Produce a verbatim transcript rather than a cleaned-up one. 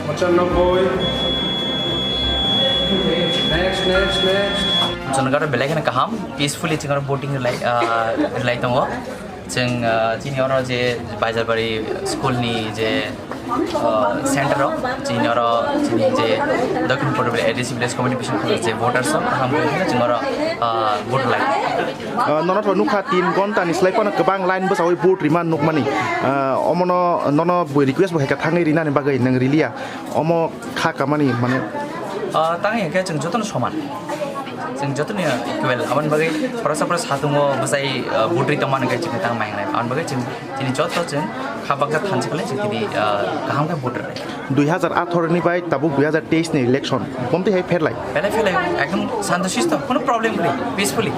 পঁচানব্বই। Next, next, next. Chwng oro belai kheno kaham, peacefully chwng oro boating rwlai, ah, rwlai tongo. Chwng, ah, chini oro je Baijalbari school ni je, ah, center o, chini oro chini je Dakhin Purbi A D C Village Committee bising je voters rok kaham khe chwng oro, ah, vote rwlai. Ah, nono to nukha tin ghonta ni slai phano kwbang line bwsawi vote rima nukmani. Ah, omono nono bo request bo hai kha thangwi rinani bagwi nwng riliya. Omo kha kamani mane. Ah, tang hinkhe chwng jotono soman. Chwng jotono equal. Aboni bagwi khoroksa khoroksa satungo bwsai, ah, vote ri tongmani khe chwng tang mai nai. Aboni bagwi chwng chini joto chwng kha baksa thansa khlai chwng tini, ah, kaham khe vote rwnai. Dui hazar atharo ni bai tabuk dui hazar teis ni election. Bomtwi hai pherlai. Pherlai pherlai ekdom santo sisto, kono problem kwrwi, peacefully.